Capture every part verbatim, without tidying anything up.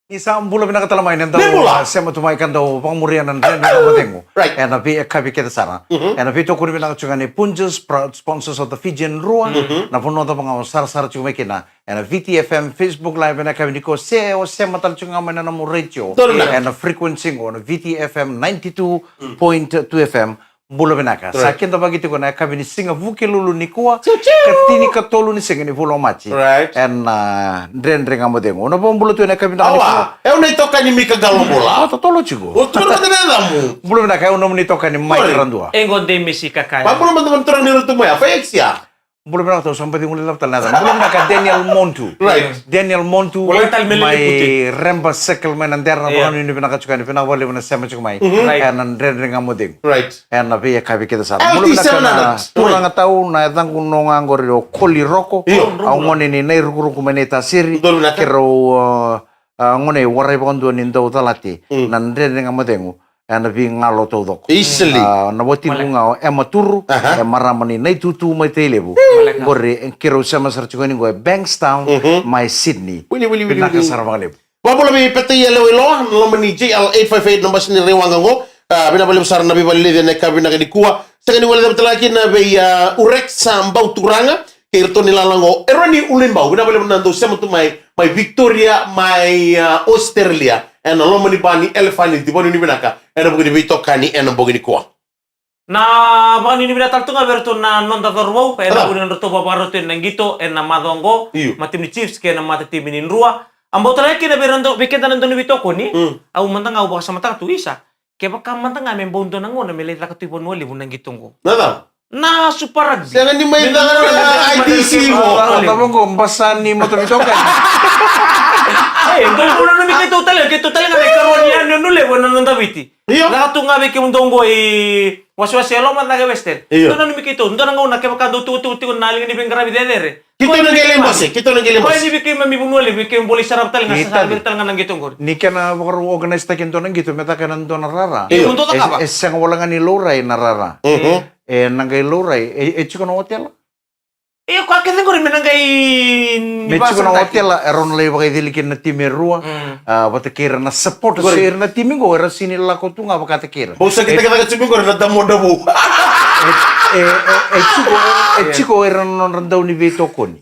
Ni sa bula vinaka tale mai na dau sema tu mai ka dau vakamuria na Dredre Ga Mo Cegu. Right. Ena veiyakavi kece sara. Ena veitokoni vinaka tiko ga ni Punjas, proud sponsors of the Fijian Drua. Na vanua cava ga o sarasara tiko mai kina. Ena V T F M Facebook Live ena yakavi nikua se o sema tale tiko ga mai na nomu retio. Ena frequency qo na V T F M ninety-two point two F M. Bula vinaka. Sa kidavaki tiko na yakavi ni siga Vukelulu nikua, ka tinikatolu ni siga ni vula o Maji. Ena Dredre Ga Mo Cegu. Au na vakabula tu ena yakavi vinaka nikua. Au na itokani Mika Qalo, bula. O totolo tiko. O totolo tiko na yacamu. Bula vinaka, au nomuni itokani Mike Radua. E qo Demisi Kakaya. Vakabula mada vua na turaga ni Ratu Moya, fai exia. Bula vinaka, au sa baci guilecava tale na yaca. Bula vinaka Daniel Montu. Right. Daniel Montu mai Reba Circle mai Nadera, vakanuinui vinaka tiko yani, vinaka vakalevu na sema tiko mai. Ena Dredre Ga Mo Cegu. Right. Ena veiyakavi kece sara. Bula vinaka na turaga tau, na yacaqu noqu qori o Koli Roko. Au gone ni Nairukuruku mai Naitasiri. Keirau, a, gone warai vakadua ni dau calati na Dredre Ga Mo Cegu. Ena veigalo taucoko. Easily. A, na watiqu ga o Ema Turu, e marama ni Naitutu mai Tailevu. Qori keirau sema sara tiko yani qo e Bankstown mai Sydney. Vinaka sara vakalevu. Vakabula vei Peta Ia Lewa Iloa, na loma ni J L eight five eight na basi ni Raiwaqa qo. A, vinaka vakalevu sara na veivakaleleci ena yakavi vinaka nikua. Sega ni guilecava tale ga kina vei, a, Urex Bauturaga. Kei iratou na ilala qo, Eroni Ulibau, vinaka vakalevu na dau sema tu mai, mai Victoria, mai, a, Australia, ena loma ni ba ni elefani, ni vakanuinui vinaka ena vuku ni veitokani ena bogi nikua. Na vakanuinui vinaka tale tu ga vei iratou na noda cauravou ena vuku ni nodratou vakarau tu ena qito ena macawa qo, matatimi ni Chiefs kei na matatimi ni Drua. A, bau tale ga kina vei ira, vei keda na dau ni veitokoni. Au mada ga au vakasamataka tu, isa, kevaka mada ga me bau dua na gauna me lai caka tu i Vanua Levu na qito qo. Na cava? Na Super Rugby. Sega ni mai caka na I D C qo. Cava qo, basa ni mataveitokani? E, dou, dou nanumi keitou tale, keitou tale ga na ikarua ni yanuyanu levu ena noda Viti. Io. Caka tu ga vei kemudou qo i Wasewase e Loma, caka e Western. Io. Dou nanumi keitou, dua na gauna kevaka dou tukutuku tiko na liga ni veiqaravi cecere. Keitou na qai lai bose, keitou na qai lai bose. Koya ni vei keimami Vanua Levu, vei keimami bolei sara tale ga, sa sara vei tale ga na qito qori. Ni kena vakarau organise taki e dua na qito me caka ena dua na rara. Io. E, e sega wale ga ni laurai na rara. Mhm. E na qai laurai, e, e tiko na otela. Io, koya kece qori me na qai ni... Me tiko na otela, e rau na lai vakaicili kina na timi e rua. Mm. A, vata kei ira na supporters, qori, ira na timi qo, era sega ni lako tu ga vakataki ira. Bau sa kitaka caka tiko qori na damu o Davou. E, e, e, e tiko, e tiko ira na nodra dau ni veitokoni.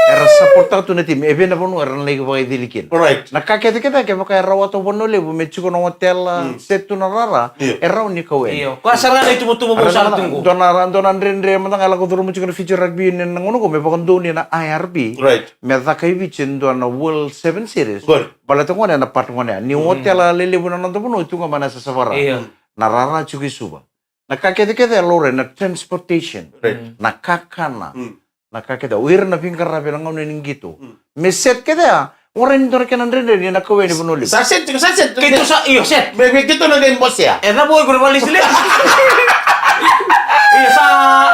Era support taka tu na timi, e vei na vanua era na lai vakaicili kina. Right. Na ka kece kece, kevaka e rawata o Vanua Levu me tiko na otela, mm, se tu na rara, io, e rawa ni kau yani. Io. Koya sara ga na ituvatuva vou sara tu qo. Dua na, dua na dredre mada ga e lako curuma tiko na Fiji Rugby Union na gauna qo me vakadonuya na I R B. Right. Me caka i Viti e dua na World Seven Series. Qori. Baleta gona na part gona ya. Ni, mm, otela lelevu na noda vanua e tu ga mai na yasayasa vaka ra. Io. Na rara tiko i Suva. Na ka kece kece e laurai, na transportation. Right. Mm. Na kakana. Mm. Na ka kece, o ira na veiqaravi ena gauna ni qito. Mm. Me set kece ya, o ira ni dua na kena dredre ni na kau yani Vanua Levu. Sa set, sa set. Keitou sa, io, set. Me, me keitou na qai bosea. E cava o iko na vakalesilesi? Io, sa,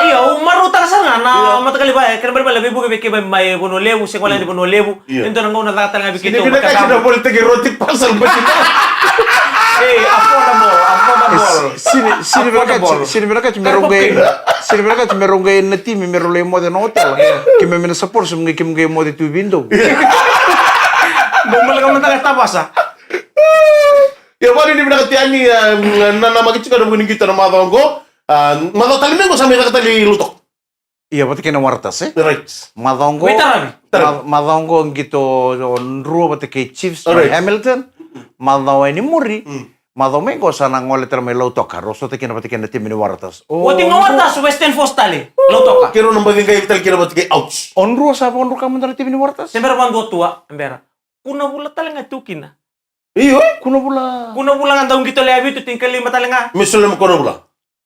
io, au marautaka sara ga na, io, mataqali vaya, kena ibalebale veivuke vei keimami mai Vanua Levu, se wale ni Vanua Levu. Io. E dua na gauna caka tale ga vei keitou. Sega ni vinakati na volitaki roti parcel mai. Ei, affordable, affordable. Sega ni, sega ni vinakati, sega ni vinakati me rau qai, sega ni vinakati me rau qai na timi me rau lai moce na otela. Io. Keimami na support, so me qai keimami qai moce tu vei dou. Bau maleka mada ga e Tavasa. Io, vakanuinui vinaka tu yani, e, na, na, namaki tiko na vuku ni qito na macawa qo. A, macawa tale mai qo sa mai caka tale i Lautoka. Ia, vata kei na Waratahs, e? Right. Macawa qo, veitaravi. Taravi. Ma-, macawa qo qito o Drua vata kei Chiefs, right, Hamilton. Macawa e ni muri. Mm. Macawa mai qo sa na gole tale mai Lautoka. Rau sota kina vata kei na timi ni Waratahs. O, oti ga Waratahs, Western Force tale. Lautoka. Keirau na baci qai tale kina vata kei, ouch. O Drua sa vakadruka mada na timi ni Waratahs? Se bera vakadua tu a, bera. Kuna vula tale ga tu kina. Io, e? Kuna vula. Kuna vula ga dau qito lewe vitu, tinikalima tale ga. Me soli mai kuna vula.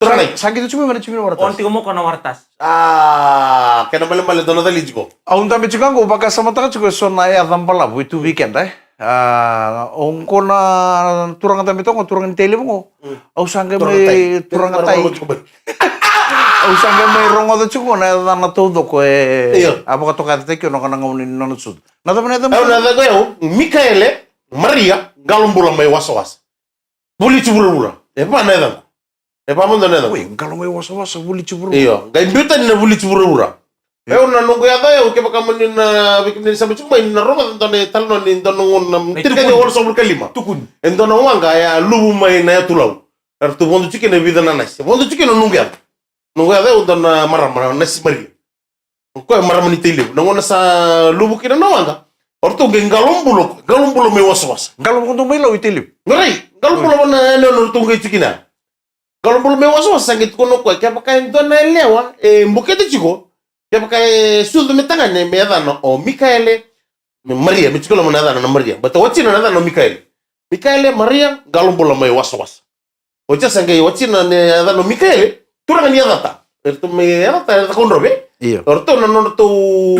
Sa, sa qito tiko mai na timi ni Waratahs. O na tiko mai ko na Waratahs. A, kena malemale dua na cali tiko. Au dabe tiko qo, vakasamataka tiko eso na yaca balavu e tu vei keda, e. A, o qo na turaga dabe toka qo, turaga ni Tailevu qo. Mm. Au sa qai mai turaga tai. Au sa qai mai rogoca tiko na yacana taucoko e. Io. A vakatokayacataki au na gauna ni nona sucu. Na cava na yacana? Au na yacaqu o yau, Mikaele Maria Qalobula mai Wasawasa. Vulici vuravura. E va na yacaqu. E va mada na yacaqu. Oi, qalo mai Wasawasa, Vulici vuravura. Io, qai biu tani na Vulici vuravura. Au na noqu yaca au, kevaka mani na, vei kemuni na sema tiko mai, ni na rogoca e dua na italanoa ni dua na gauna, na tini ka ciwa walusagavulu ka lima. Tukuni. E dua na waqa e a luvu mai na yatu Lau. Eratou vodo tiko kina e vica na nasi. Vodo tiko kina noqu yaca. Noqu yaca au dua na marama, na Nasi Maria. O koya e marama ni Tailevu. Na gauna sa luvu kina na waqa, o ratou qai qalo bula, qalo bula mai wasawasa. Qalo vakadua mai Lau i Tailevu. Qarai, qalo bula vana yanuyanu o ratou qai tiko kina. Qalo bula mai wasawasa, sa qai tukuna o koya, kevaka e dua na yalewa e bukete tiko, kevaka e sucu me tagane, me yacana o Mikaele, me Maria, me tiko loma na yacana na Maria. Baleta watina na yacana o Mikaele. Mikaele, Maria, qalo bula mai wasawasa. Oti ya sa qai watina na yacana o Mikaele, turaga ni Yacata. Eratou mai Yacata, e Cakaudrove. Io. O ratou na nodratou,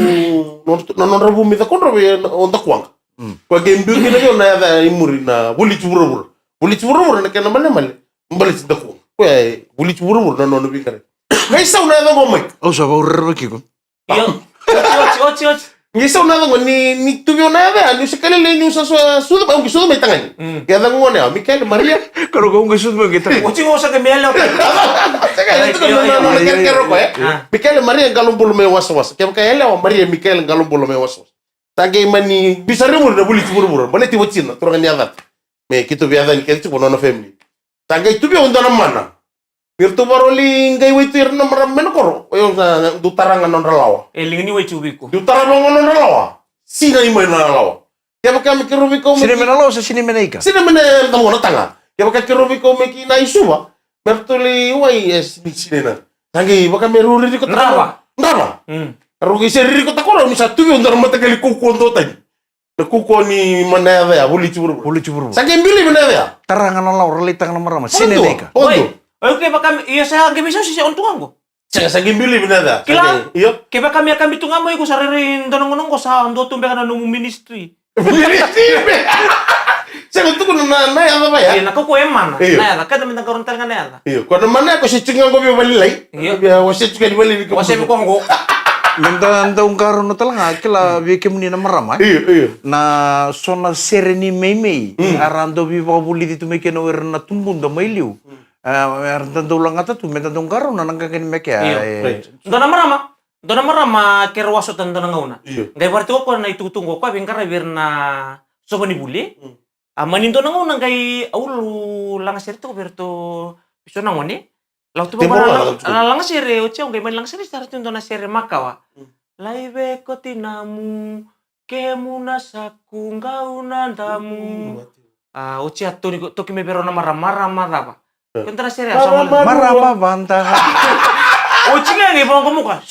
na nodra vu mai Cakaudrove, o Dakuwaqa. Mm. Koya qai biu kina o iko na yaca i muri na Voliti Vuravura. Voliti Vuravura na kena malemale, Baleti Dakuwaqa. Koya e Voliti Vuravura na nona veiqaravi. Qai sau na yaca qo, Mike. Au sa vakarerevaki iko. Io. Oti, oti, oti, oti. Qai sau na yaca qo, ni, ni tu vei au na yaca ya, niu se ka lailai, niu sa, sa sucu mai, au qai sucu mai tagane. Mm. Yaca qo na yaca, Mikaele, Maria. Ka rau kau qai sucu mai qai tagane. Oti qo sa qai me yalewa. Sega, io, io, io, io, io. Ah. Mikaele, Maria, qalo bula mai wasawasa. Kevaka e yalewa, Maria, Mikaele, qalo bula mai wasawasa. Sa qai mani biu sara i muri na Voliti Vuravura. Baleti watina, turaga ni Yacata. Me keitou veiyacani kece tiko, nona family. Sa qai tu vei au e dua na mana. Ni ratou vakarau lai qai waitui ira na marama mai na koro. O yau sa dau tara ga na nodra lawa. E liga ni waitui vei iko. Dau tara vaqo na nodra lawa. Sinai mai na lawa. Kevaka me keirau veikau mai, sinai mai na lawa se sinai mai na ika? Sinai mai na, na taga. Kevaka keirau veikau mai ki na Suva, me ratou lai wai, e sinai, sinai na. Sa qai vaka me rau ririkotaka. Drava. Drava. Mm. Rau qai se ririkotaka o rau ni sa tu vei au e dua na mataqali kaukauwa duatani. Na kaukauwa ni mana yaca ya, Voliti Vuravura. Voliti Vuravura. Sa qai biu laivi na yaca ya. Tara ga na lawa, ra lai taga na marama. Sinai na ika. Oi. Oi, kevaka me, io, sa qai veisau se o na tu ga qo. Sega, sa qai biu laivi na yaca ya. Kila? Io. Kevaka me a kabi tu ga mai, iko sa rairai dua na gauna qo sa dua tu beka na nomu ministry. Ministry beka. Sega, tukuna na, na yaca va ya. Io, na kaukauwa e mana. Io. Na yaca, keda me da qarauna tale ga na yaca. Io, ko na mana ya ko se tiko ga qo via valilai. Io. Via, o se tiko ga ni valilai. O se vei koya qo. Me da dau qarauna tale ga, kila, vei kemuni na marama, e? Io, io. Na so na sere ni meimei, mm, era dau veivakavulici tu mai kina o ira na tubuda mai liu. Mm. E, era dau lagata tu, me da dau qarauna na qaqa ni meke ya, io, e. Right. Dua na marama, dua na marama keirau a sota dua na gauna. Io. Qai vakaraici koya na itukutuku qo, koya veiqaravi vei ira na sova ni vuli. Mm. A mani dua na gauna qai au lagasere tiko vei iratou e so na gone. Lau tu vaka na lagasere, oti au qai mani lagasere sara tu dua na sere makawa. Mm. Lai vekoti namu, kemu na saku, qau na damu. Mm. A, oti a toki, toki mai vei rau na marama, marama cava? E. Ko dua na sere a sa gole. Marama vada. Oti ga qai vaqo muka.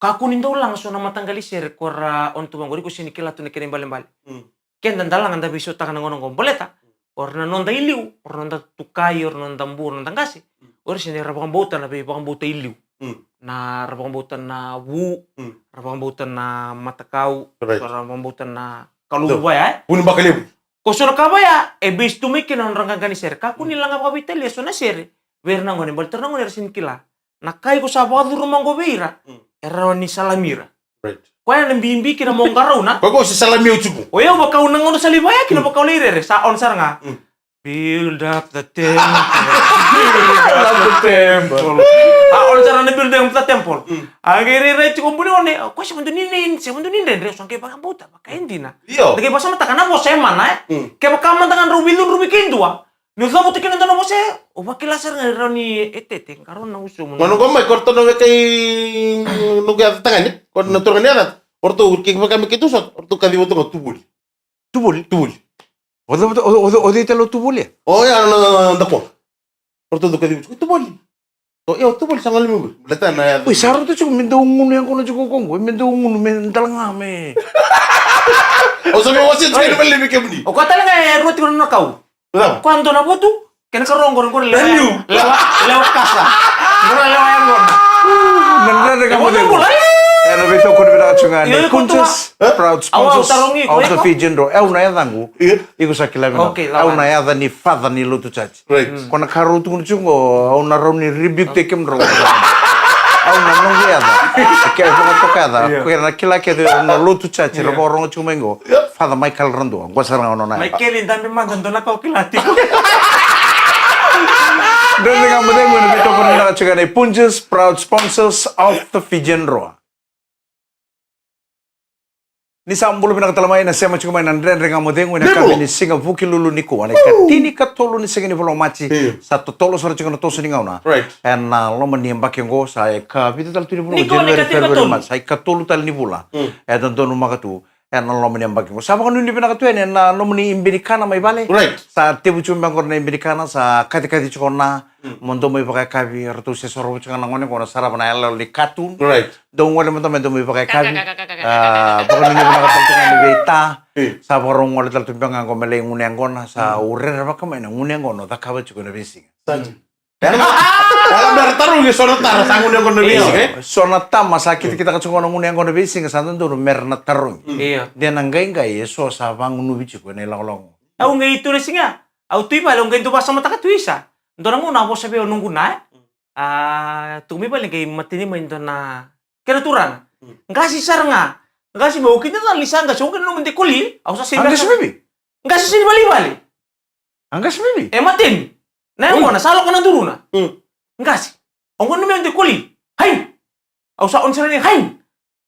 Kakua ni dau laga so na mataqali sere ko ra o na tu vaqori, ko sega ni kila tu na kena ibalebale. Mm. Keda da laga da veisautaka na gauna qo baleta o ira na noda i liu, o ira na noda tukai, o ira na noda bu, o ira na noda qase. Mm. O ira sega ni ra vakabauta na veivakabauta i liu. Mm. Na ra vakabauta na vu, mm, ra vakabauta na matakau, right, ra vakabauta na kalou vaya, e? Vu ni baka levu. Ko so na ka vaya e base tu mai kina na nodra qaqa ni sere. Kakua ni laga vakaveitalia so na sere vei ira na gone, baleta o ira na gone era sega ni kila. Na ka iko sa vakacuru mai qo vei ira, mm, e rawa ni salami ira. Right. Koya na bibi kina mo qarauna. Koya ko se salami au tiko. O yau vaka au na gauna sa lai vaya kina, mm, vaka au lai rere, sa on sara ga. Mm. Build up the temple. Build up the temple. A on sara na build up the temple. Mm. A qai rairai tiko buli one, o koya se vadua ni, ni, se vadua ni dredre, so qai vakabauta, vaka e dina. Io. Da qai vakasamataka na vosa e mana, e? Mm. Kevaka mada ga drau veicudruvi kei dua. Niu cavuta kina dua na vosa, o vakila sara ga ni rawa ni etete, qarauna na usumu. Manu qo mai, ko ratou na weka i noqu yaca tagane, ko na turaga ni yaca. O ratou, kevaka me keitou sota, o ratou kaciva tu ga Tuvoli. Tuvoli? Tuvoli. O cei, o, o, o cei tale o Tuvoli? O ya na, na, na, na Dakuwaqa. O ratou dau kaciva tu, Tuvoli. O, io, Tuvoli sa gole mai qo. Baleta na yaca. Oi, sa rauta tiko me dau gunu yaqona tiko qo, me dau gunu me dalaga me. O sa me wase tiko ni vale me kemuni. O koya tale ga e rua tiko na kau. Cava? Koya dua na votu, kena karua qori, qori lewa, lewa, lewa kasa. Qori lewa yaqona. Na dredre ka mo cegu. Io, io. Ena veitokoni vinaka tiko ga ni Punjas, proud sponsors of the Fijian Drua. Au na yacaqu. Io. Iko sa kila vinaka. Okay, au na yaca ni father ni Lotu Church. Right. Mm. Ko na ka rau tukuna tiko qo, au na rawa ni rebuke-taki kemudrau. Au na noqu yaca. Ke vakatoka yaca. Io. Ko ira na kila kece na Lotu Church, io, ra vakarogo tiko mai qo. Io. Father Michael Radua. Qo sara ga o nona yaca. Michael, dabe mada, dua na ka o kila tiko. Dredre Ga Mo Cegu ena veitokoni vinaka tiko na Punjas, proud sponsors of the Fijian Drua. Ni sa bula vinaka tale mai na sema tiko mai na Dredre Ga Mo Cegu ena Dredre. Yakavi ni siga Vukelulu nikua, na ikatinikatolu ni siga ni vula o Maji. Io. Sa totolo sara tiko na toso ni gauna. Right. Ena loma ni yabaki oqo, sa ikavitu tale tu ni vula o January, February, March. Sa ikatolu tale ni vula. Mm. E dodonu maka tu ena loma ni yabaki oqo. Sa vakanuinui vinaka tu yani ena nomuni ibe ni kana mai vale. Right. Sa tevu tiko mai oqori na ibe ni kana, sa kacikaci tiko na. Mm. Mo dou mai vakayakavi, ratou se sorova tiko ga na gone qo na sarava na yaloyalo ni cartoon. Right. Dou gole mada mai, dou mai vakayakavi. Ah, vakanuinui vinaka tale tiko ga ni veita. Mm. Sa vakarau gole tale tu beka ga qo me lai gunu yaqona, sa, mm, u rerevaka mai na gunu yaqona o cakava tiko ena veisiga. Sa. Mm. Ela bera tarogi so na tara sa gunu yaqona na veisiga, e? So na tama sa kitakitaka tiko na gunu yaqona na veisiga, sa dodonu mera na tarogi. Mm. Io. De na qaiqai eso sa vagunuvi tiko ena ilakolako. Au qai tu na siga, au tu i vale, au qai dau vakasamataka tu isa. Dua na gauna a vosa vei au noqu na, e? A, tu mai vale qai mateni mai dua na kena turaga. Mm. Qasi sara ga. Qasi mai, au kidacala ni sa qasi, au qai nanuma de koli. Au sa sega. A qasi mai vei? Qasi sega ni vale i vale. A qasi mai vei? E mateni. Na yaqona, sa lako na duruna. Mm. Qasi. Au qai nanuma de koli. Hai. Au sa on sara ni hai.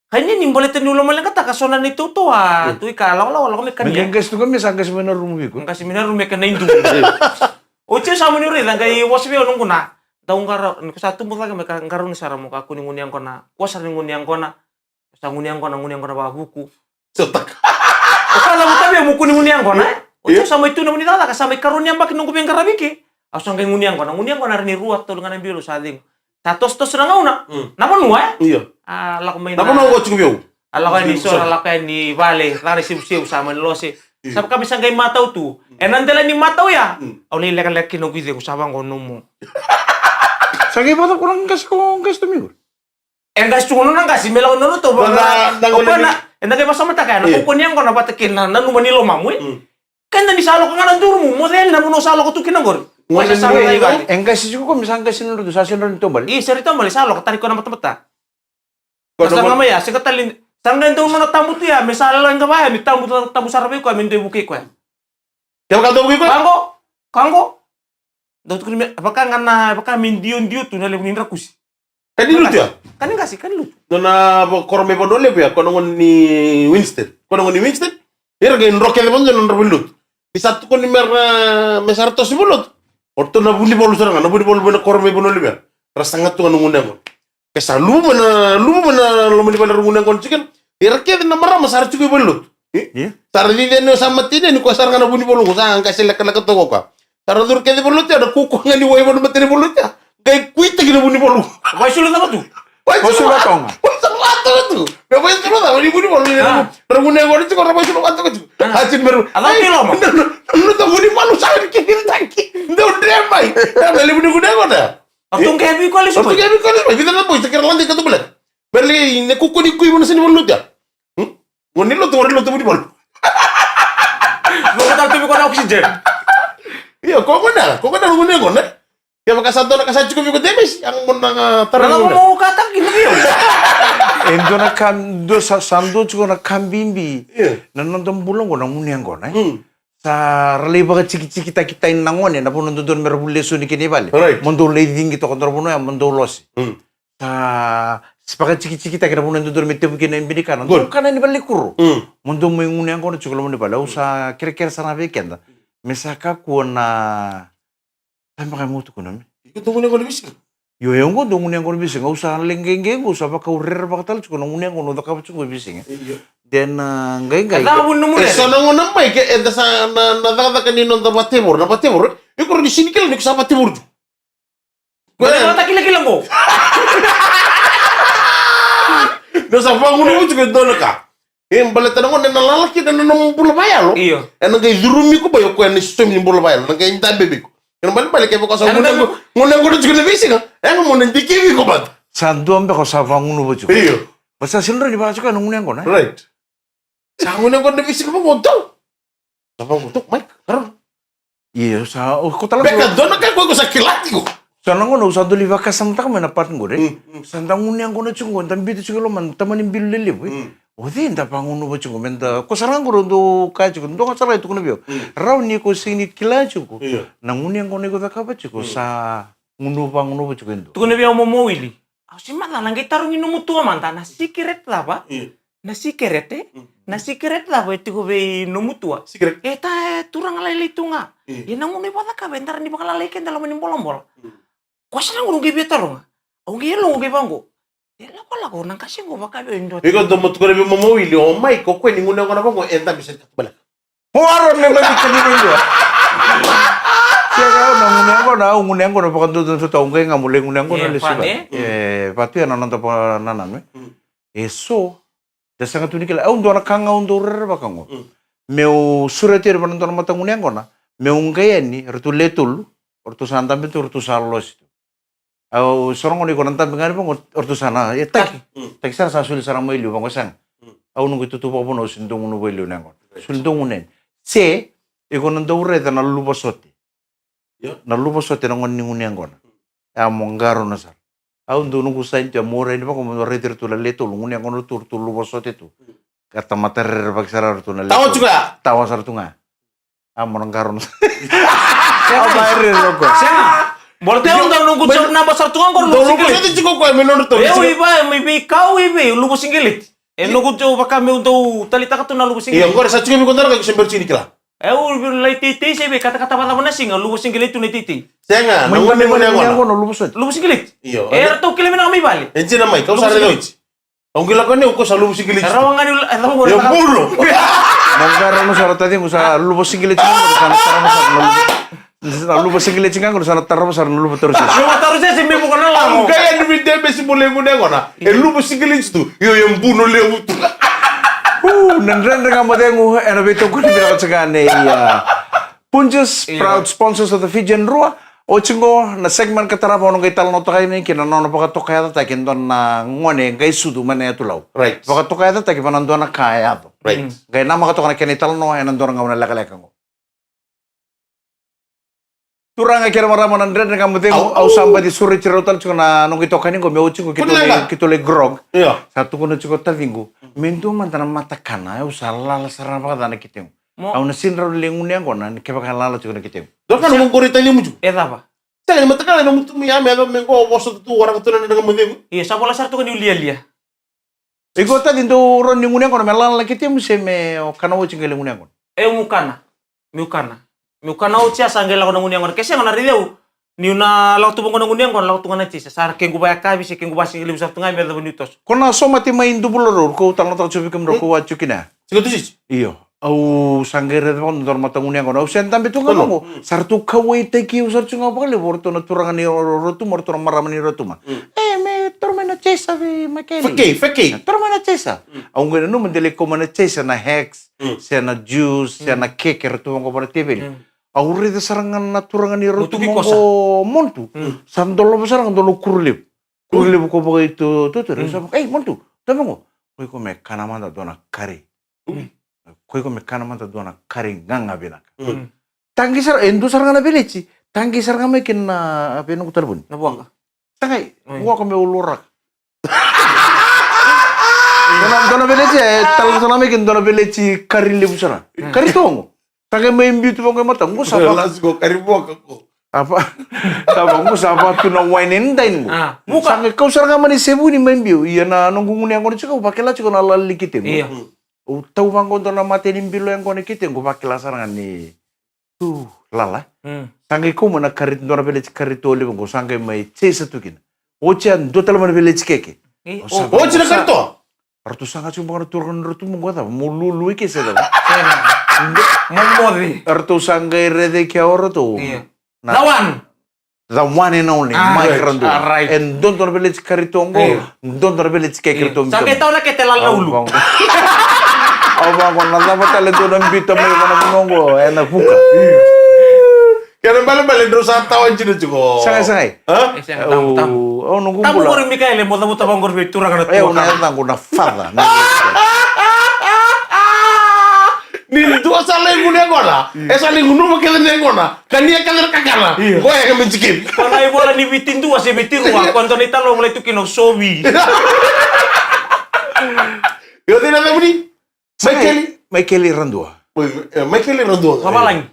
Kai ni ni baleta niu lomaleqataka so na neitou toa, mm, tu i ka lawalawa, lako me kania. Me qai qasi tu ga me sa qasi mai na rumu vei iko. Qasi mai na rumu me kania i dumu. Oti au sa mani raica, qai vosa vei au noqu na. Dau qara, ni ko sa tubu cake me ka qarauni sara mo kakua ni gunu yaqona. Kua sara ni gunu yaqona. Sa gunu yaqona, gunu yaqona vakavuku. Sotaka. O sa cavuta vei au mo kua ni gunu yaqona, e? Oti au sa mai tu na vuni cakacaka, sa mai karua ni yabaki noqu veiqaravi ke. Au sa qai gunu yaqona, gunu yaqona era ni rua, tolu ga na bilo sa cegu. Sa tosotoso na gauna. Mm. Na vanua, e? Io. A lako mai na vanua qo tiko vei au. A lako yani so, a lako yani vale, caka na isevusevu sa mani lose. Io. Sa vaka me sa qai matau tu. Mm. Ena dela ni matau ya. Mm. Au lai lekaleka kina noqu icegu sa vaqo nomu. Sa qai vata ko na qasi ko qasi tu mai qori. E qasi tu qo na qasi me lako na noto. Ena qai vakasamataka ya na, io, kua ni yaqona vata kei na nanuma ni lomamu, e? Mm. Keda ni sa lako ga na durumu, mo cei na vanua sa lako tu kina qori. Mo sa sara ga i vale. E qasi tiko ko me sa qasi na nodratou, sa sega ni taubale. Io, sega ni taubale, sa lako tari ko na matamata. Ko na sa ga mai ya, sega tale, sa qai dau nona tabu tu ya, me sa lala ga vaya, me tabu, tabu sara vei koya, me dau vukei koya. Kevaka dau vukei koya? Ka qo, ka qo. Dau tukuni me, vaka ga na, vaka me diodio tu na levu ni drakusi. Ka ni lutu ya? Ka ni qasi, ka ni lutu. Dua na vakoro mai Vanua Levu ya, ko na gone ni Winston. Ko na gone ni Winston. Ira qai dro kece vata na nodra vale ni lotu. Ni sa tukuni me ra, me sa ra tosi vale ni lotu. O ratou na vunivalu sara ga, na vunivalu mai na koro mai Vanua Levu ya. Ra saga tu ga na gunu yaqona. Ke sa luvu mai na, luvu mai na loma ni vale ra gunu yaqona tiko kina. Ira kece na marama sa ra tiko i vale ni lotu. Io. Sa ra cici yani, sa mateni yani, koya sara ga na vunivalu qo, sa qai se lekaleka toka o koya. Sa ra curu kece i vale ni lotu ya, na kaukaua ga ni wai vale ni mateni vale ni lotu ya. Qai kuitaki na vunivalu. Vaisulu cava tu? Vaisulu vatoga. Vaisulu vatoga tu. Me vaisulu cava ni vunivalu ni, ah, ra gunu yaqona tiko, ra vaisulu vatoga tiko. Ah. A tini meru. A cava ti loma? Na, na, na, na vunivalu sa ni kikitaki. Dau dre mai. Na levu ni gunu yaqona ya. A tu qai vei koya lesu mai. A tu qai vei koya lesu mai. Vica na boys, sa kera lade i katubaleka. Mera lai, ne kuku ni kui vana seni vana lotu ya. Hmm? Gone ni lotu, gone ni lotu vunivalu. Mo kata tu vei koya na oxygen. Io, ko gone, ko gone na gone gone. Kevaka sa dua na ka sa tiko vei iko Demis, a mo na tara. Na mo kata ki na vei au. E dua na ka, dua sa, sa dua tiko na ka bibi. Io. Na noda bula qo na gunu yaqona, e? Hmm. Sa ra lai vakatikitiki taki tai na gone, na vanua dodonu mera vuli lesoni kina i vale. Right. Mo dou lai cigi toka dou ra vanua ya, mo dou lose. Mm. Sa, sa vakatikitiki taki na vanua dodonu me tevu kina i binikana. Good. Dou kana ni vale kuro. Mm. Mo dou mai gunu yaqona tiko loma ni vale. Au sa kerekere sara ga vei keda. Me sa kakua na, sa beka mo tukuna me. Iko dou gunu yaqona visi. Io, e oqo dou gunu yaqona veisiga, au sa leqeqe qo, au sa vakaurerevaka tale tiko na gunu yaqona au cakava tiko veisiga. Io. Then, ah, qai, qai. E so na gauna mai ke, eda sa na, na cakacaka ni noda vatevoro, na vatevoro. Iko ni sini kila ni ko sa vatevoro tu. Ko e na kilakila qo. Dou sa vagunuva tiko e dua na ka. E baleta na gone na lala kina na nomu bula vayalo. Io. E na qai curumi iko bai o koya na isomi ni bula vayalo. Na qai dabe vei iko. Kena balebale kevaka sa gunu yaqona, gunu yaqona tiko na veisiga. E na mo na dikevi iko bata. Sa dua beka sa vagunuva tiko. Io. Ba sa sega ni vaka tiko na gunu yaqona. Right. Sa gunu yaqona na veisiga vaqo dau. Sa vaqo dau, Mike, karau. Io, sa, o, ko tala beka dua na ka ko, ko sa kila tiko. Sa na gauna, au sa dau lai vakasamataka mai na part qori. Mm, mm. Sa da gunu yaqona tiko qo, da biuta tiko e loma, tamani bilo lelevu, e. Mm. O cei da vagunuva tiko, me da, ko sara ga qori au dau kaya tiko, dua ga sara e tukuna vei au. Mm. Rawa ni ko sega ni kila tiko. Io. Na gunu yaqona iko cakava tiko, mm, sa Gunu vagunuva tiko e dua. Tukuna vei au momo wili. Au se macala qai tarogi nomu tua mada na secret cava? Io. Na secret, e? Mm. Na secret cava e tiko vei nomu tua? Secret. E ta, e turaga lailai tu ga. Io. Ia na gauna i vakacakava e dara ni vakalalai keda loma ni bolabola. Mm. Koya sa na gauna qai via taroga. Au qai yaloqu qai vaqo. E lakolako na qase qo vaka vei au e dua. Iko dau matukana vei momo wili, o Mike, o koya ni gunu yaqona vaqo, e dabe sara i katubaleka. O aro me mai vita ni mai dua. Sega, au na gunu yaqona, au gunu yaqona vakadodonu sota, au qai ga mo lai gunu yaqona. E, lesu vale. E vatu ya na noda vakanananu, e. Mm. E so, da sega tu ni kila, au dua na ka ga au dau rerevaka qo. Mm. Meu sureti ira vaka na dua na matagunu yaqona. Meu qai yani, ratou le tolu, ratou sa dabe tu, ratou sa losi tu. Au sa rogo ni ko na dabe ga ni vaqo, o ratou sa na, e taki. Mm. Taki sara sa soli sara mai liu vaqo sega. Mm. Au noqu itutu vakavanua au soli dau gunu vei liu na yaqona. Right. Soli dau gunu yani. Se, iko na dau raica na luva sote. Io. Na luva sote na gone ni gunu yaqona. Mm. Ya mo qarauna sara. Au dau noqu saini tu ya mo rai ni vaqo mo raici ratou na le tolu, gunu yaqona ratou, ratou luva sote tu. Mm. Ka tamata rerevaki sara ratou na le tolu. Tawa tiko ya. Tawa sara tu ga. A mo na qarauna. Sega. A mai rere o koya. Sega. Bola te au dau noqu job naba sara tu ga qo, luva singeleti. Dau noqu tiko koya me nodratou. Eu i vei, me vei kau i vei, luva singeleti. E noqu job vaka meu dau talitaka tu na luva singeleti. Ia, qori sa tiko vei koya dara ka se bera tiko ni kila. Eu lai teitei se vei katakata vacava na siga, luva singeleti tu na teitei. Sega, na gone ni gunu yaqona luva sote. Luva singeleti. Io. E ratou kila vinaka mai vale. E dina mai, kau sa raica oti. Au qai lako yani, au ko sa luva singeleti. Rawa ga ni, e, rawa ga ni. Io, bulo. Mo qarauna sara taciqu, sa luva singeleti ga qo, sa na tarava sara na luva. Na luva singeleti ga qo, sa na tarava sara na luva tarusese. Luva tarusese me vuka na lago. Au qai yani vei Debesi mo lai gunu yaqona. E luva singeleti tu. Io, e buno levu tu. U, na Dredre Ga Mo Cegu, ena veitokoni vinaka tiko ga nei, a, Punjas, io, proud sponsors of the Fijian Drua. Oti qo na segment ka tarava au na qai talanoataka yani kina na nona vakatokayacataki e dua na gone qai sucu mai na yatu Lau. Right. Vakatokayacataki vaka na dua na ka e yaco. Right. Mm. Qai namaka toka na kena italanoa ena dua na gauna lekaleka qo. Turaga kei na marama na Dredre Ga Mo Cegu, au, au sa baci sureti rau tale tiko na noqu itokani qo me oti qo keitou lai, keitou lai grog. Io. Sa tukuna tiko taciqu, me dua mada na matakana, au sa lala sara na vakacana keitou. Mo. Au na sega ni rawa ni lai gunu yaqona ni kevaka e lala tiko na kete. Dua ka na mo qori tani muju. E cava? Sega ni matakala na mutu mu ya me yaco me qo vosa tu waraka tu na Dredre Ga Mo Cegu. Ia sa vola sara tu ka niu lialia. Iko tani dau rawa ni gunu yaqona me lala na kete mu se me o kana oti qai lai gunu yaqona. E mu kana. Meu kana. Meu kana oti ya sa qai lako na gunu yaqona. Ke sega na raici au. Niu na lako tu vaqo na gunu yaqona, lako tu ga na jesa. Sa ra kequ vayakavi se kequ vasigalevu sara tu ga me yacova niu toso. Ko na somate mai Duvula Road, ko talanoataka tiko vei kemudrau ko a tiko kina. Tiko tu sisi? Io. Au sa qai raica vaka dua na matagunu yaqona. Au se dabe tu ga vaqo. Sa ratou kauwaitaki au sara tu ga vakalevu o ratou na turaga ni Rotuma, o ratou na marama ni Rotuma. E, me toro mai na jesa vei Makeli. Fakei, fakei. Toro mai na jesa. Au qai nanuma de lai kau mai na jesa na hex. Se na juice, se na keke, ratou vaqo vaka na teveli. Au raica sara ga na turaga ni Rotuma qo Montu. Sa dolava sara ga dua na kuro levu. Kuro levu ko vakaito, to, to, sa vaka, ei, Montu, tava qo. Ko iko me kana mada dua na kari. Ko iko me kana mada dua na kari gaga vinaka. Taqi sara, e dua sara ga na veleti. Taqi sara ga mai kina na, vei noqu talevoni. Na vuaka. Sa qai, vuaka me uluraka. Dua na, dua na veleti, e, tala sara mai ke dua na veleti kari levu sara. Kari togo. Sa qai mai biu tu vaqo e mata, qo sa va. Lasi ko kari vuaka ko. Apa, sa va, qo sa va tu na wine and dine qo. Sa qai kau sara ga mai na sevuni mai biu. Ia na noqu gunu yaqona tiko, au vakila tiko na lala ni kete qo. Au tau vaqo dua na mate ni bilo yaqona kete qo, vakila sara ga ni tu lala. Sa qai kau mai na kari, dua na veleti kari to levu qo, sa qai mai chase tu kina. Oti a dua tale mai na veleti keke. Oti na kari to. Ratou sa ga tiko vaka na turaga ni Rotuma qo, cava, mo lulu i ke se cava. Mo moci. Ratou sa qai raica i ke o ratou. The one. The one and only, Mike Radua. E dua na veleti kari to qo, dua na veleti keke ratou. Sa qai tau na kete lala na ulu. Au vaqo, na cava tale dua na biuta mai vaka na vanua qo, ena vuka. Kena balebale drau sa tawa dina tiko. Sagai, sagai. Au noqu bula. Tabu qori Mikaele mo cavuta vaqori vei turaga na tua. Au na yacaqu na father. Ni dua sa lai gunu yaqona, e sa lai gunuva kece na yaqona. Kania kece na kakana. Qo e ka me jikini. Ko na ivola ni Viti dua se Viti rua, ko dua na italanoa mo lai tu kina o Sovi. Io, cei na yacamuni? Sagai. Maikeli. Maikeli Radua. Oi, e, Maikeli Radua. Vavalagi.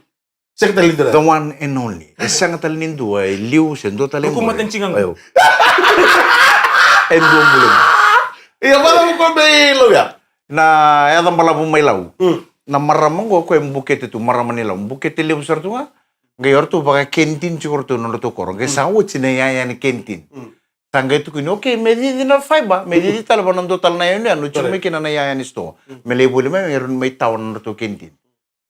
Sega tale ni dua. The one and only. E sega tale ni dua, e liu se dua tale e bula. Ruku mata ni ciqaqa. Io. E dua bula. Ia, vacava ko me lauya? Na yaca balavu mai Lau. Mm. Na marama qo ko e bukete tu, marama ni Lau. Bukete levu sara tu ga. Qai o ratou vaka canteen tiko ratou na nodratou koro. Qai sa oti na iyaya ni canteen. Mm. Sa qai tukuni, okay, me cici na fiber, me cici tale vaka na dua tale na yanuyanu, tiko mai kina na iyaya ni sitoa. Mm. Me lai voli mai, me rawa ni mai tawa na nodratou canteen.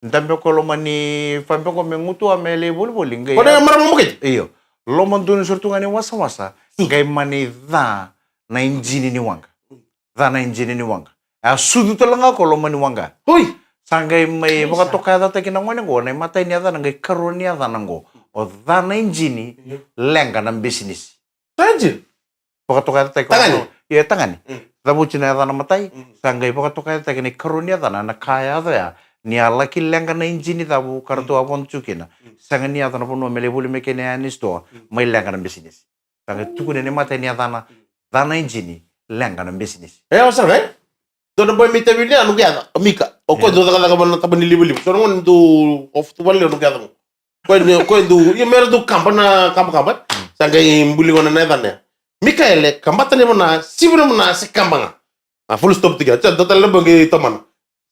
Dabe ko loma ni fabe ko me gutuwa me lai volivoli, qai. Ko na marama bukete? Io. Loma donu sara tu ga ni wasawasa, qai mani ca na ijini ni waqa. Ca na ijini ni waqa. E a sucu tale ga ko loma ni waqa. Oi! Sa qai mai vakatokayacataki na gone qo, na imatai ni yacana qai karua ni yacana qo. O ca na ijini, leqa na bisinisi. Sa ijini? Vakatokayacataki. Tagane? Ia, tagane. Mm. Cavuti na yacana matai, mm, sa qai vakatokayacataki na ikarua ni yacana, na ka yaco ya. Ni a laki leqa na ijini cavu ka ratou a vodo tiko kina. Mm. Sega ni yaco na vanua me lai voli mai kina yani sitoa, mm, mai leqa na bisinisi. Sa qai tukuni na imatai ni yacana, mm, ca na ijini, leqa na bisinisi. E, o sara, e? Dua na boy me itavi ni a noqu yaca, o Mika. O koya dau cakacaka vaka na taba ni livaliva. So na gone dau off tu vale o noqu yaca qo. Koya ni, koya dau, ia mera dau kaba na kabakaba. Sa qai buli gona na yacana ya. Mikaele, kabata na ivana, sivi na ivana, se kaba ga. A full stop tiko. Sa dua tale na boy qai tomana.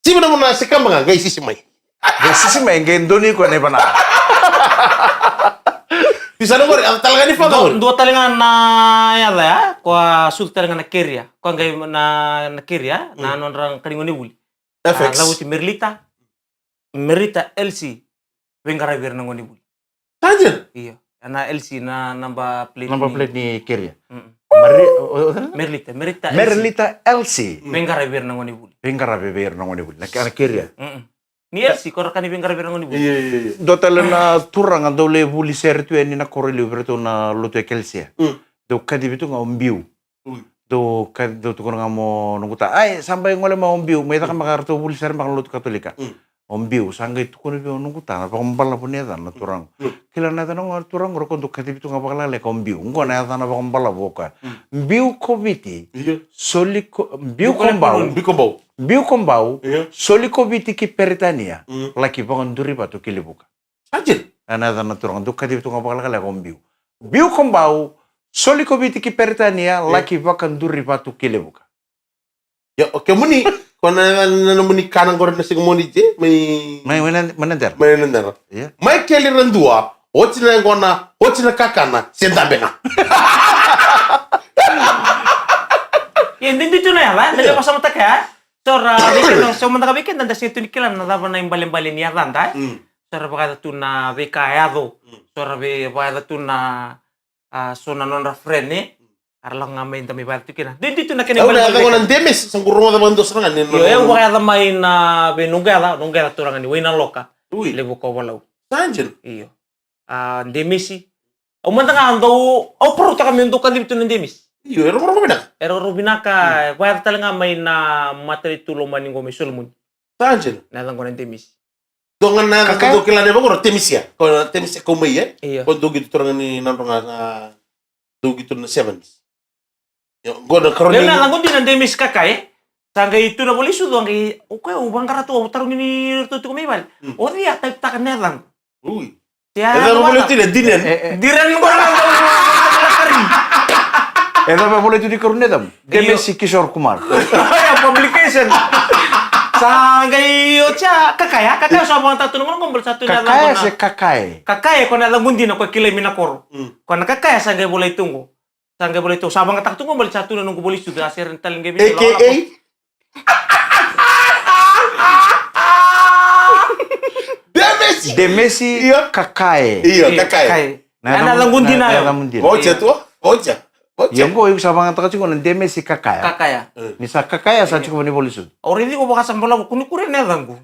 Sivi na ivana, se kaba ga, qai sisi mai. Qai sisi mai, qai donu iko na ivana. Ni sa na qori, a tale ga ni fata qori. Dua tale ga na yaca ya, ko a sucu tale ga na keria. Ko a qai na, na keria, na nodra kani gone vuli. F X. A, cavuti Merlita. Merlita L C. Veiqaravi ira na gone vuli. Sa dina? Io. Na L C na naba plate. Naba plate ni keria. Mm. Mari-, o, o, o, Merlita, Merlita L C. Merlita L C. Veiqaravi ira na gone vuli. Veiqaravi vei ira na gone vuli. Na ke-, na keria. Mm. Ni L C, ko ra kani veiqaravi ira na gone vuli. Io, io, io. Dua tale na turaga dau lai vuli sere tu yani na koro e liu vei iratou na lotu ekelesia. Mm. Dau kacivi tu ga o Biu. Ui. Dou ka, dou tukuna ga mo noqu ta. Ai, sa bai gole mai o Biu, mai caka maka ratou vuli sere maka na lotu Katolika. Mm. O Biu, sa qai tukuna vei au noqu ta, na vakabalavu ni yacana na turaga. Mm. Kila na yacana qo na turaga qo, dou kacivi tu ga vakalekaleka o Biu. Qo na yacana vakabalavu o koya. Mm. Biu ko Viti, io, soli ko, Biu ko Bau. Biu ko Bau. Biu ko Bau, io, soli ko Viti ki Peritania, mm, laki vakaduri vatu ki Levuka. Sa dina? E na yacana na turaga, dou kacivi tu ga vakalekaleka o Biu. Biu ko Bau, soli ko Viti ki Peritania, io, laki vakaduri vatu ki Levuka. Io, o kemuni, ko na, na, na nomuni kana qori na siga moni je, mai, mai, mai na, mai na dera. Mai na dera. Io. Mai keli ra dua, oti na yaqona, oti na kakana, se dabe ga. Io, didi tu na yala, na, io, leva sa mataka ya. So ra, vei keda, so mataka vei keda, da sega tu ni kila na cava na ibalebale ni yacada, e? Mm. So ra vakayaca tu na veika e yaco. Mm. So ra vei, vakayaca tu na, a, so na nodra friend, e? Mm. Era lako ga mai da mai vakayaca tu kina. Didi tu na kena ibalebale. Au na yaca qo na Demesi, sa qu rogoca vakadua sara ga ni. Io, au vakayaca mai na vei noqu yaca, noqu yaca turaga ni Wainaloka. Ui. Levu ko Valau. Sa dina? Io. A, Demesi. Au mada ga dau, au parautaka meu dau kacivi tu na Demesi. Io, e rogorogo vinaka. E rogorogo vinaka, e vakayaca tale ga mai na matanitu lomani qo mai Solomoni. Sa dina? Na yaca qo na Demesi. Dua ga na yaca dau kila na yacaqu qo, Temisia. Ko na Temisia kau mai, e? Io. Ko dau qito turaga ni nadroga na, dau qito na sevens. Io, qo na karua ni. Levu na yacaqu dina Demesi Kakae. Sa qai tu na vola i sucu, a qai, o koya au vaqara tu, au tarogi ni ratou tiko mai vale. Mm. O cei a taipitaka na yacaqu? Ui. E cava e volai tu na Dinen? E, e. Diren qo na kari. E cava e volai tu ni karua ni yacamu? Io. Demesi Kishore Kumar. Io, publication. Sa qai oti a Kakae, Kakae, sa vakayagataka tu na gauna qo, bale sa tu na yacamu. Kakae se Kakae? Kakae, ko na yacamu dina ko kilai mai na koro. Mm. Ko na Kakae sa qai volai tu qo. Sa qai volai tu, sa vakayagataka tu qo, bale sa tu na noqu vola i sucu, a sere ni tale ni qai vei. A K A? Demesi. Demesi. Io. Kakae. Io, io, Kakae. Kakae. Na yacamu dina. Na yacamu dina. Oti tu, oti. Oti. Ia qo, iko sa vakayagataka tiko na Demesi Kakae. Kakae. E. Ni sa Kakae, sa tiko vaka ni vola i sucu. O raici ko vaka sa balavu, ko ni kuria na yacaqu.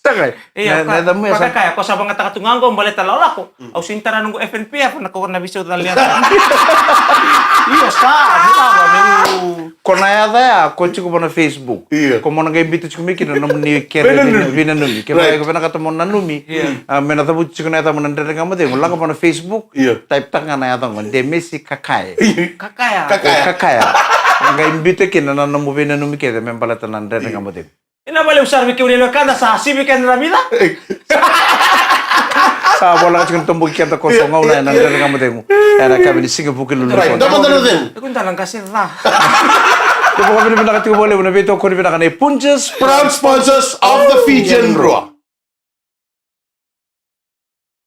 Sa qai. Io, na, ka, na yacamu ya sa Kakae, ko sa vakayagataka tu ga qo, baleta lakolako. Mm. Au sega ni tara noqu F N P F na ko na veisau cala ni yaca. Io, sa, sa, sa, meu. Ko na yaca ya, ko tiko vaka na Facebook. Io. Ko mo na qai biuta tiko mai kina na nomuni kere veinanumi. Veinanumi. Ke vaka iko vinakata mo nanumi. Io. A, me na cavuti tiko na yacamu na Dredre Ga Mo Cegu. Lako vaka na Facebook. Io. Taipitaka ga na yacamu, Demesi Kakae. Kakae. Kakae. Kakae. Qai biuta kina na nomu veinanumi kece me baleta na Dredre Ga Mo Cegu. Io. Ina vale usara vei kemuni na wekada sa sivi keda na vica. Sa voleka tiko na toboki keda ko so gauna ena Dredre Ga Mo Cegu. Ena yakavi ni Siga Vukelulu. Right. Dama dana cegu. E ko dana qase ca. Ko vakavinavinaka tiko vakalevu na veitokoni vinaka nei Punjas. Proud sponsors of the Fijian Drua.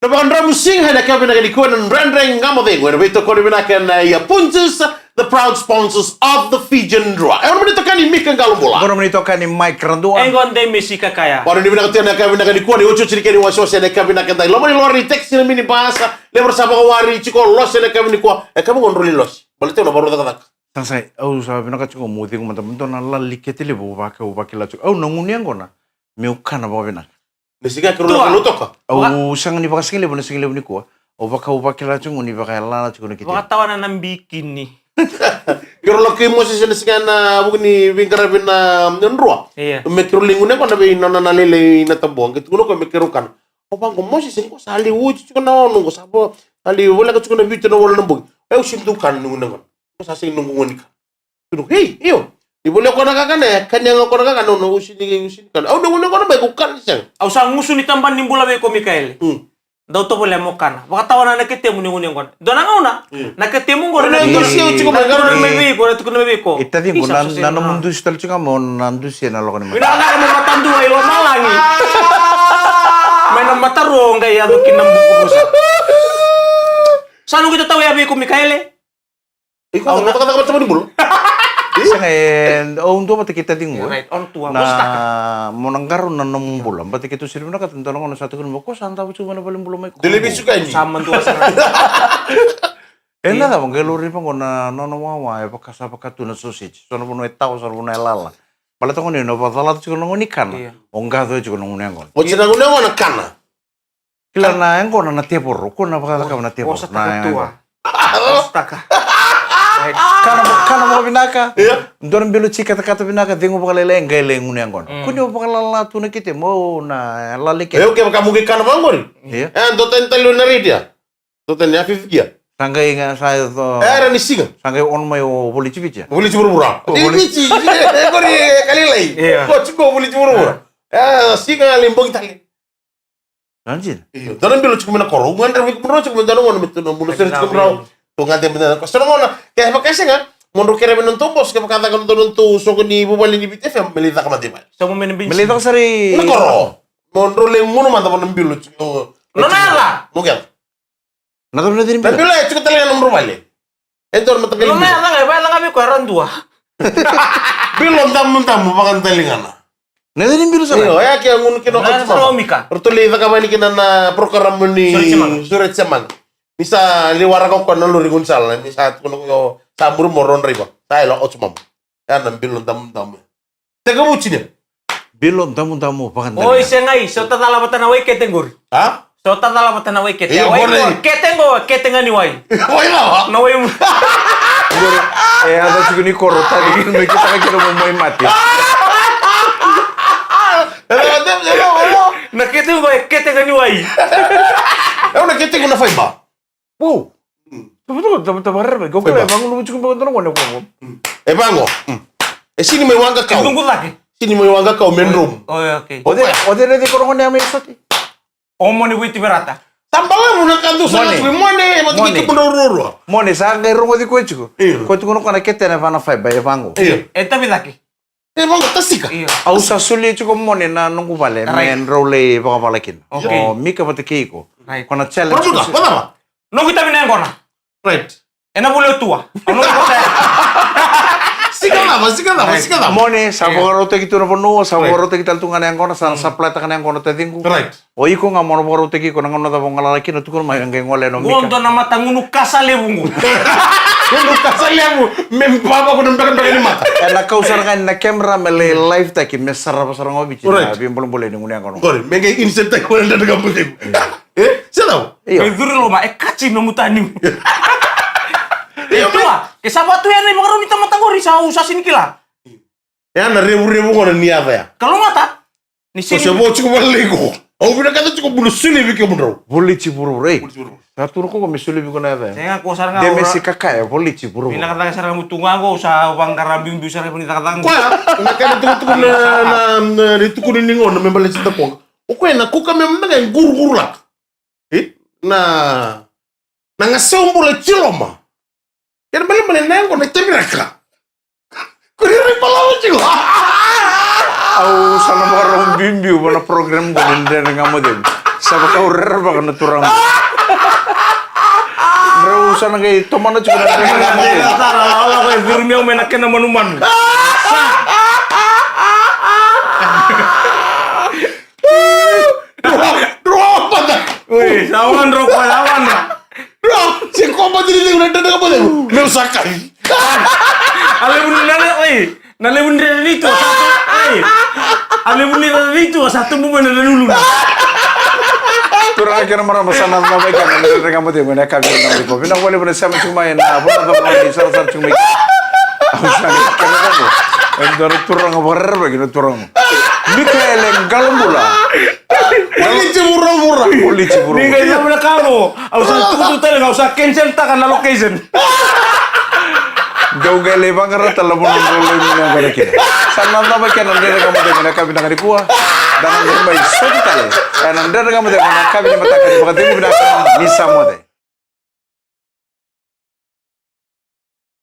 Na vakadromu siga ena yakavi vinaka nikua na Dredre Ga Mo Cegu ena veitokoni vinaka nei Punjas, the proud sponsors of the Fijian Drua. E o nomuni itokani Mika Qalobula. Qo nomuni itokani Mike Radua. E qo Demesi Kakaya. Vakanuinui vinaka tiko ena yakavi vinaka nikua ni otioti ni kena iwasewase ena yakavi vinaka edai. Loma ni lori, taxi, na minibus, levu era sa vakawari tiko, losi ena yakavi nikua. E yakavi qo drau lai losi. Baleta au na vakarau cakacaka. Sa, sa, au sa vinakata tiko meu cegu mada, dua na lali kete levu vaka au vakila tiko. Au na gunu yaqona meu kana vakavinaka. Ni siga keirau lako Lautoka. Au sega ni vakasigalevu na sigalevu nikua. Au vaka, au vakila tiko ni vakayalana tiko na kete. Vakatawana na bikini. Keirau lako kei Moses ena siga ena vuku ni veiqaravi na, na Drua. Io. Me keirau lai gunu yaqona vei nona na lailai na Tabua. Qai tukuna o koya me keirau kana. Au vaqo, Moses, qo sa lai oti tiko na ono, qo sa vo, sa lai voleka tiko na vitu na walu na bogi. Au sega ni dau kana ni gunu yaqona. Qo sa sega ni noqu gauna ni kana. Tukuna, ei, io. Ni volia o koya na kakana, e kania ga o koya na kakana, au sega ni, au sega ni kana. Au na gunu yaqona mai, ko kana sega. Au sa gusu ni tabana ni bula vei iko, Mikaele. Mm. Dau tovolea mo kana. Vakatawana na ketemu ni gunu yaqona. Dua na gauna, mm, na ketemu qo na dusia tiko mai, na tukuna mai vei iko, na tukuna mai vei iko. E taciqu, na, na nomu dusi tale tiko ga mo na dusi ena loko ni mata. Vinaka mo matadua i lomalagi. Mai na matarua qai yaco ki na bukurusa. Sa noqu itatau ya vei iko, Mikaele. Iko au na cakacaka vata ni bula. Sega, e, au dua vata kei taciqu. Right, on tua. Na, mo na qarauna na nomu bula. Vata kei tou siri vinakata, dua na gauna sa tukuna mai, ko sa davo tiko mai na valenibula mai ko. Dele vei suka ni. Sa madua sara. E na cava, qai laurai vaqo na nona wawa, e vaka sa vaka tu na sausage. So na vanua e tawa, so na vanua e lala. Baleta gona ni o vakacalata tiko na gauna ni kana. Io. O qaco tiko na gauna yaqona. Oti na gauna yaqona kana. Kila na yaqona na tevoro, ko na vakacakava na tevoro. Osataka na tua. Osataka. Right. Kana vo-, kana vakavinaka. Io. Dua na bilo tsi katakata vinaka, cegu vakalailai, qai lai gunu yaqona. Mm. Ko ni o vakalala tu na ketemu, o na lale kete. Io, kevaka mo qai kana vaqori. Io. E, dua tani tale na raidia. Dua tani afifikia. Sa qai ga, sa yaco. E, era ni siga. Sa qai on mai o Voliti Viti. Voliti vuravura. O Voliti. E, qori, e, kalilai. Io. Ko tiko Voliti vuravura. E, siga lai bogi tale. Sa dina. Io, dua na bilo tiko mai na koro. Au gadreva vei kemudrou tiko mai dua na gauna me tou na bula sere tiko mai rau. Tou gade mai na koro. So na gauna, ke vaka sega, mo drau kerea vei nodatou boss, kevaka caka nodatou, nodatou soqo ni vuvale ni Viti F M, me lai caka mada i vale. Sa mo me na bini. Me lai caka sara i na koro. Mo drau lai gunu mada vua na bilo tiko. Nona yaca. Mo kela. Na cava na cini bilo? Na bilo e tiko tale ga na nomudrau vale. E dua na mataqali bilo. Nona yaca ga, e vakayaca ga vei koya era dua. Bilo damudamu vakadaligana. Na cini bilo sara? Io, e a ke a gunu kina o Coach Mama. Ratou lai cakava yani kina na program ni Sure Chemanga. Sure Chemanga. Ni sa lai waraka o koya na lori gaunisala, ni sa tukuna o koya sa muri mo ro draiva. Sa yala o Coach Mama. Ya na bilo damudamu. Tekivu tiko ni. Bilo damudamu vakadaligana. Oi, segai, so tacala vata na wai kete qori. A? So tacala vata na wai kete. Io, wai qori. Kete qo, kete ga ni wai. Wai cava? Na wai mu-, e, a yaco tiko ni koro tani, me kitaka kina mo mai mate. E, e, e, e, e. Na kete qo e kete ga ni wai. E, na kete qo na fiber. Wow. Mm. Tava, tava, tava, tava, rere, kau kila, e vaqo, nomu tiko vaqo, dua na gone, vaqo. Mm. E vaqo. Mm. E sini mai waqa kau. E tuqu cake. Sini mai waqa kau, me drum. Oi, okay. O cei, o cei raici koya na gone ya mai soti? O Mone Vuitiverata. Sa balavu na ka dou sa tukuna, Mone, e vata kei kemudrau ruarua. Mone, sa qai rogoci koya tiko. Io. Koya tukuna o koya na ketena e va na fiber, e vaqo. Io. E tavi cake. E vaqo, tasika. Io. Au sa solia tiko, Mone, na noqu vale, right, me drau lai vakavala kina. Okay. O Mika vata kei iko. Right. Ko na challenge. Ramuta, ko sa vacava? Noqu itavi na yaqona. Right. Ena vuli o tua. Au noqu vata. Sika cava, sika cava, right, sika cava? Mone, sa, right, vakarautaki tu na vanua, sa, right, vakarautaki tale tu ga na yaqona, sa, mm, supply taka na yaqona o taciqu. Right. O iko ga mo na vakarautaki iko na gauna cava o galala kina, tukuna mai, qai gole yani o Mika. Qo dua na matagunu kasa levu qo. Gunu kasa levu, me baba ko na bekabeka ni mata. Ena kau sara ga yani na camera me lai live taki, me sarava sara ga o Viti, right, na veibolebole ni gunu yaqona. Qori, me qai insert taki ko na dredre ga mo cegu. E? Se cava? Io. Me curu i loma, e kaci nomu tanimu. Io, e tua, ke sa vatu yani na ivakarau ni tamata qori, sa, au sa sini kila. Ya na revurevu gona ni yaca ya. Kalougata. Ni sini. Ko se vo tiko vale iko. Au vinakata tiko mo na solia vei kemudrau. Voliti vuravura, ei. Voliti vuravura. Sa tukuna o koya me solia vei iko na yaca ya. Sega, ko sara ga. Demesi Kakaya, Voliti vuravura. Vinakata sara ga mo tu ga qo, sa vaqara biubiu sara ga ni cakacaka. Koya, na ka na tukutuku na, na, na, ni tukuni ni gona me baleti Dapoga. O koya na kuka me mada ga e guruguru laka. E? Na, na gasau bula kiloma. Kena balebale na yago na taviraka. Ko ni rai balawa tiko. Au sa na vakarau biubiu vua na program ko ni Dredre Ga Mo Cegu. Sa vaka au rerevaka na turaga. Drau sa na qai tomana tiko na Dredre Ga Mo Cegu. Sara, ala ko e curumi au mai na kena manumanu. Sa. Droga, droga, pata. Oi, sa wandra ko, sa wandra. Droga, se ko pata ni cegu na Dredre Ga Mo Cegu. Meu sa kai. A levu ni na le, oi. Na levu ni dredre ni tu, sa tu, oi. A levu ni dredre ni tu, sa tu mai na dredre ni uluna. Turaga kei na marama, sa na cava i kena na Dredre Ga Mo Cegu ena yakavi ni ko. Vinaka vakalevu na sema tiko mai na vanua cava ni sarasara tiko mai. Au sa ni kena cava. E dua na turaga vakarerevaki na turaga. Mikaele Qalobula. Polisi vuravura. Polisi vuravura. Ni qai cava na ka qo, au sa tukutuku tale ga, au sa cancel taka na location. Dou qai lai vaqara tale na vanua dou lai munia qori kina. Sa na cava kena na Dredre Ga Mo Cegu ena yakavi vinaka nikua. Da na qai mai sota tale ena Dredre Ga Mo Cegu ena yakavi ni mataka ni vakacegu. Vinaka ni sa moce.